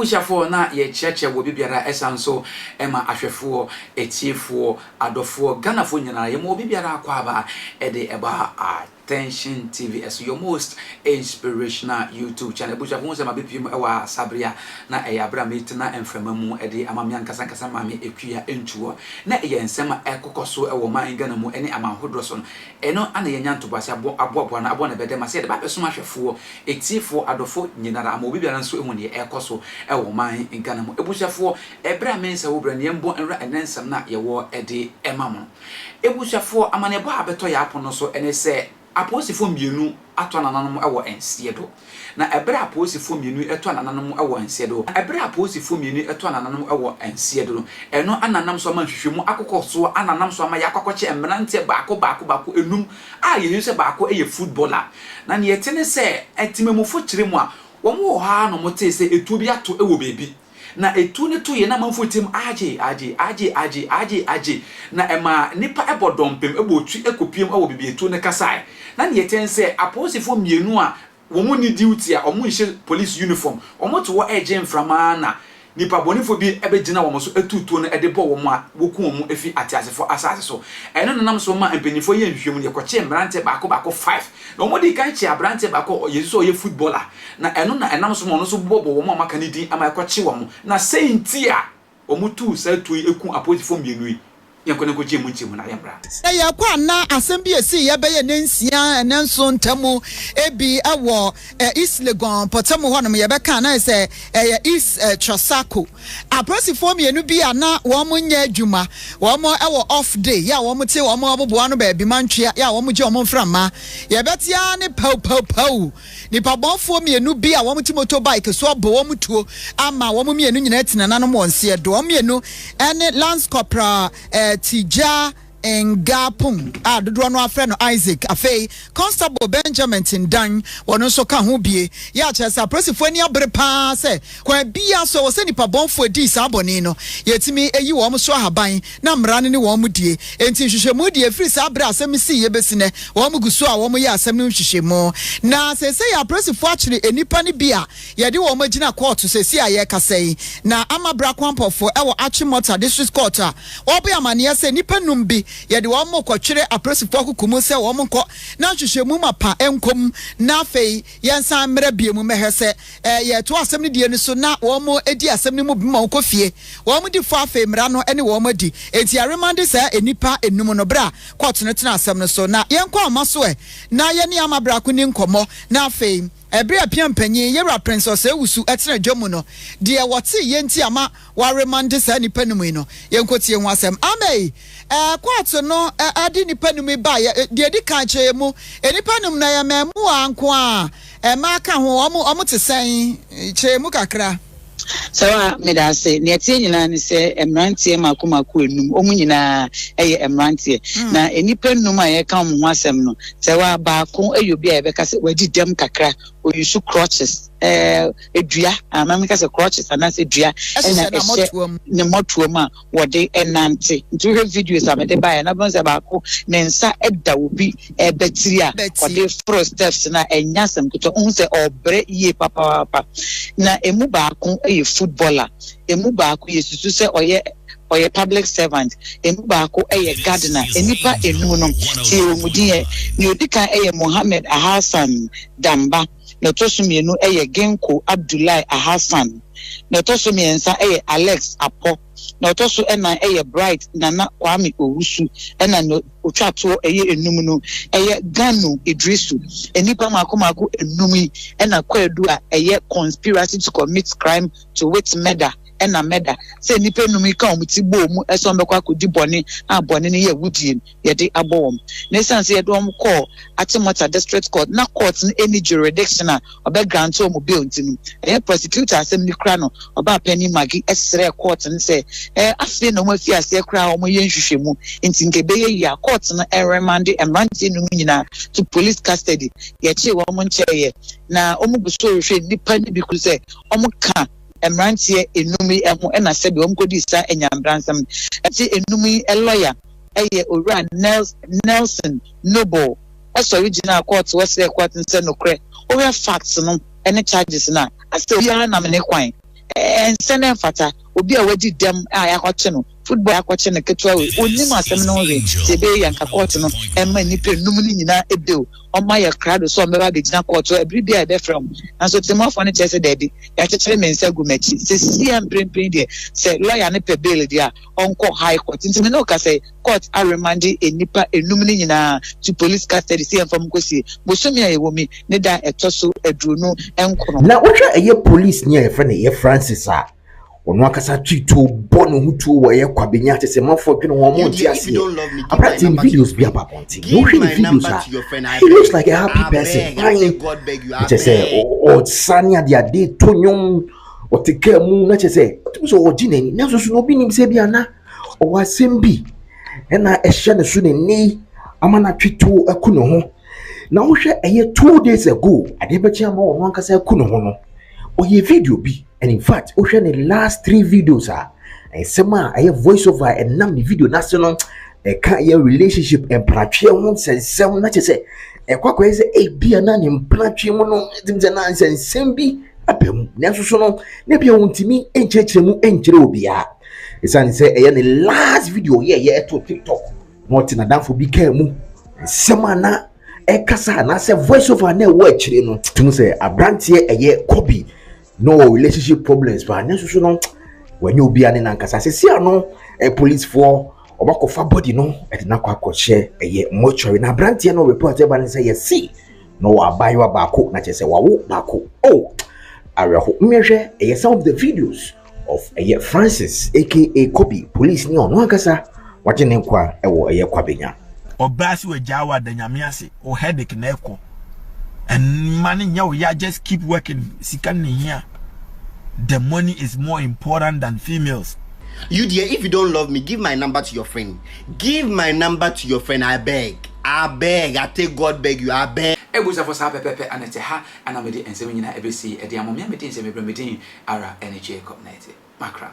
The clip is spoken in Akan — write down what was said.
Ebusuafoɔ, na yɛkyerɛkyerɛ wɔ bibiara, ɛsan so ɛma ahwɛfoɔ, etiefoɔ, adɔfoɔ, Ghanafoɔ nyinaa, yɛma wɔ bibiara akɔ aba ɛde ɛba Attention TV ɛso, your most inspirational YouTube channel. Ebusuafoɔ, ho sɛ ma bepie mu ɛwɔ asabere na ɛyɛ abere a metena mframa mu ɛde ama me ankasa ankasa maame Ekua Ntuɔ, na ɛyɛ nsɛm a ɛkokɔ so ɛwɔ man Ghana mu ɛne aman ahodoɔ so no, ɛno ana yɛnya ntoboase abɔ aboaboa no aboa no bɛdɛ ma sɛ yɛde ba abɛsom ahwɛfoɔ, etiefoɔ, adɔfoɔ nyinara, ama obi biara nso ehu deɛ ɛrekɔ so ɛwɔ man Ghana mu. Ebusuafoɔ, ɛberɛ a mensa wo brɛ no, yɛmbɔ nwura ɛnɛ nsɛm no a yɛwɔ ɛde ɛma mo. Ebusuafoɔ, amanneɛbɔ a abɛtɔ yɛ apono so ɛne sɛ apolisifoɔ mmienu ato anananom ɛwɔ nseɛ do. Na ɛberɛ a apolisifoɔ mmienu ɛto anananom ɛwɔ nseɛ do, ɛberɛ a apolisifoɔ mmienu ɛto anananom ɛwɔ nseɛ do no, ɛno ananam so ama nhwehwɛmu akokɔ so, ananam so ama yɛakɔkɔkyɛ mmeranteɛ baako baako baako enum a yɛyi sɛ baako yɛ footballer. Na neɛ ɛte ne sɛ ɛtemamufo kyerɛ mu a wɔn wɔ hɔ a na wɔte sɛ etuo bi ato ɛwɔ beebi, na etuo no to yɛ na amanfoɔ tim agye agye agye agye agye agye, na ɛma nipa ɛbɔ dɔmpem, ɛbɔ otwi ɛkɔpiem ɛwɔ beebi etuo no kasae. Na neɛ ɛte ne sɛ apolisifoɔ mmienu a wɔn ni duty a wɔn nhyɛ police uniform, wɔn te hɔ ɛregye mframa, na nipa bɔnefo bi ɛbɛgyina wɔn so ɛtu tuo no ɛde bɔ wɔn a wɔku wɔn efi ateasefoɔ asase so. Ɛno nenam so ma mpanyinfoɔ yɛ nhwehwɛmu no, yɛkɔkye mmeranteɛ baako baako five, na wɔn di kan kye aberanteɛ baako a yɛsu sɛ ɔyɛ footballer, na ɛno na ɛnam so ma ɔno nso bɔbɔ wɔn a wɔaka ne din ama ɛkɔkye wɔn. Na sɛnti a wɔn tu saa tuo yi eku apolisifoɔ mmienu yi, yɛnkɔ ne nkɔgye mu nkyɛn mu na yɛmmra. Na yɛkɔ ana asɛm bi esi yɛbɛyɛ ne 6 ne 7 ntamu ebi ɛwɔ East Legon pɔtɛmu hɔnom, yɛbɛka na sɛ ɛyɛ East Trasacco, apolisifoɔ mmienu bi a na wɔn nyɛ adwuma, wɔn ɛwɔ off day, yɛ a wɔn te wɔn aboboa no baabi mantwea, yɛ a wɔn gye wɔn mframa, yɛbɛtea ne paw paw paw, nipa bɔnfoɔ mmienu bi a wɔn te motorbike so abɔ wɔn tuo ama wɔn mmienu nyinaa tena nanom wɔn nseɛ do. Wɔn mmienu ɛne Lance Corporal Tija Ngapung a dodoɔ no afrɛ no Isaac, afei Constable Benjamin Tindan, wɔn nso ka ho bie. Yɛ akyerɛ sɛ apolisifoɔ ani abere paa sɛ kwan bia so ɛwɔ sɛ nipa bɔnfoɔ di saa bɔne no, yɛtumi eyi wɔn so ahaban na mmara no ne wɔn mu die. Enti nhwehwɛmu die firi saa abere asɛm si yɛbɛsi nɛ, wɔn gu so a wɔn yɛ asɛm no nhwehwɛmu. Na sɛsɛ yɛ apolisifoɔ akyere nipa no bi a yɛde wɔn agyina kɔɔto sɛsi a yɛrekasa yi, na ama bra kwampɔfoɔ ɛwɔ Achimota District Court a wɔbɛ amaneɛ sɛ nipa num bi yɛde wɔn mo kɔtwerɛ apolisifoɔ akoko mu sɛ wɔn nkɔ na nhwehwɛmu ma pa nkɔm, na afei yɛnsan mmerɛ bie mu mɛhwɛ sɛ yɛto asɛm no die no so na wɔn mo edi asɛm no mu bi ma wɔn kɔ fie, wɔn di fo, afei mmara no ne wɔn adi. Eti aremande saa nipa enum no bere a kɔɔto no tena asɛm no so. Na yɛnkɔ ama so ɛ na yɛne ama brako ni nkɔmɔ. Na afei ɛbere a pia mpanyin yɛwura Prince Ɔsɛewusu ɛtena dwa mu no deɛ, wɔte yɛn ti ama wɔaremande saa nipa no mu yi no, yɛnkɔtie ho asɛm. Amei kɔɔto no ɛde nipa no mu ba yɛ deɛ di kan kyerɛ mu, nipa no mu na yɛ mɛɛmoa nko a ɛmaa ka ho, ɔmo te sɛn? Kyerɛ mu kakra. Sɛ wa meda ase. Nea ɛteɛ nyinaa ne sɛ mmeranteɛ mako mako enum, wɔn nyinaa yɛ mmeranteɛ. Na nnipa nnum a yɛka wɔn ho asɛm no, sɛ wa baako yɛ obi a yɛbɛka sɛ wadi dɛm kakra, oyi crutches, edua amam ka sɛ crutches anaasɛ dua ɛna ɛhyɛ ne mmɔtoa mu a wɔde ɛnante. Nti wohwɛ videos a mede baeɛ na bɛn sɛ baako ne nsa ɛda obi ɛbɛtiri a ɔde foro steps na ɛnya asɛm ketewa, ohun sɛ ɔbrɛ yie papaapa. Na emu baako yɛ footballer, emu baako yɛ susu sɛ ɔyɛ public servant, emu baako yɛ gardener. Nnipa enum no tie wɔn mu din yɛ: nea odi kan yɛ Mohammed Ahassan Damba, na ɛtɔ so mmienu yɛ Genko Abdullahi Ahassan, na ɛtɔ so mmiɛnsa yɛ Alex Apɔ, na ɔtɔ so ɛnan yɛ Bright Nana Kwame Owusu, ɛna na otwa toɔ ɛyɛ enum no ɛyɛ Ganu Idrisu. Nnipa mako mako enum yi ɛna kwaadu a ɛyɛ conspiracy to commit crime to wit murder, ɛna murder, sɛ nnipa enum yi ka wɔn ti bɔɔ mu ɛsɛ wɔn bɛkɔ akɔdi bɔne a bɔne no yɛ awudie no, yɛde abɔ wɔn. Na esan sɛ yɛde wɔn kɔɔ Achimota District Court na court no any jurisdiction a ɔbɛ grant wɔn bail, nti no ɛyɛ prosecutor asɛm ni kura no, ɔbaa panyin Magi ɛsrɛ court no sɛ afei na wɔn afi aseɛ koraa wɔn yɛ nhwehwɛmu, nti nka ɛbɛyɛ yie a court no ɛremande mmeranteɛ num nyinaa to police custody. Yɛkye wɔn nkyɛn na wɔn gu so rehwɛ nnipa no bi kuru sɛ wɔn ka mmeranteɛ enum yi ho, ɛna sɛbi wɔn kɔdi saa anyambransɛm. Ɛte enum yi lɔya ɛyɛ Owura Nelson Noble, ɛsɔre gyina court, wɔsrɛ court nsɛ nokorɛ, wohwɛ facts no ɛne charges no a, asɛ obiara nam ne kwan. Ɛnsɛ na ɛmfata. Obi a wadi dɛm a yɛakɔkye no, football yɛakɔkye no ketewa wei, ɔnnim asɛm no ho hwee. Sɛ ɛbɛyɛ yie a, anka kɔɔto no mma nnipa nnum no nyinaa bail, wɔmma yɛ krado sɛ wɔbɛba abɛgyina kɔɔto hɔ ɛberɛ biara a yɛbɛfrɛ wɔn. Nanso ɔtɛmmuafoɔ no kyerɛ sɛ daabi, yɛakyekyere me nsa agu m'akyi. Seesei ara mprempren deɛ, sɛ lɔya no pɛ bail deɛ a, ɔnkɔ High Court. Nti me ne wo kasa yi, court aremande nnipa nnum no nyinaa to police custody sɛ yɛmfa wɔn nkɔsie. Bosome a yɛwɔ mu yi ne da a ɛtɔ so 29. Na wohwɛ ɛyɛ police ni a yɛfrɛ no ɛyɛ Francis a ɔno ankasa twi tuo bɔ ne ho tuo wɔ ɛyɛ Kwabenya kyɛ sɛ manfoɔ dwene wɔn mo nte aseɛ aberanteɛ no videos bi aba abɔnten na wohwɛ ne videos a he looks like a happy person fine kyɛ sɛ ɔsa ne adeade to nnwom ɔte kaa mu na kyɛ sɛ ɔtumi sɛ ɔgye n'ani nanso so na obi nim sɛ bi ana ɔwɔ asɛm bi ɛna ɛhyɛ ne so ne nne yi ama no atwe tuo aku ne ho na wohwɛ ɛyɛ 2 days ago adeɛ bɛkye ama ɔno ankasa aku ne ho no, ɔyɛ video bi. And in fact, wohwɛ ne last three videos a, nsɛm a ɛyɛ voice over a ɛnam ne video n'ase no ɛka ɛyɛ relationship, mpratweɛ ho nsɛnsɛm, na kyerɛ sɛ ɛkɔ akɔyɛ sɛ ebia na ne mpratweɛ mu no ɛtim sɛ na nsɛnsɛm bi aba mu, nanso so no na ebia wɔntumi nkyerɛkyerɛ mu nkyerɛ obiara, ɛsiane sɛ ɛyɛ ne last video yɛ ɛto TikTok na ɔte n'adamfo bi kaa mu, nsɛm a na ɛkasa anaasɛ voice over na ɛwɔ akyire no tum sɛ aberanteɛ ɛyɛ Kobi na ɔwɔ relationship problems paa, nanso so no wɔnyɛ obiara ne nankasa. Sisi ano ɛ policefoɔ ɔbɛkɔfa body no ɛde n'akɔ akɔhyɛ ɛyɛ mortuary, na aberanteɛ no report ɛba ne sɛ yɛsi na ɔwɔ abaayewa baako na kyerɛ sɛ wawo baako. Oh, awerɛho. Mmehwɛ ɛyɛ some of the videos of ɛyɛ Francis aka Kobi, police ni ɔno ankasa wagye ne nkwa ɛwɔ ɛyɛ Kwabenya. Ɔbaa si wagyaa wa da Nyame ase o, headache na ɛkɔ ɛnma ne nyɛ wo ya. Just keep working, sika ne hia. The money is more important than females. You dear, if you don't love me, give my number to your friend. Give my number to your friend, I beg. I beg. I take God beg you. I beg. Ebusafo, saa pɛpɛpɛ ana te ha ana mede nsɛm nyinaa ɛbɛsi ɛde ama me a mede nsɛm ɛbrɛ me din ara ɛne Jacob na ɛte makra.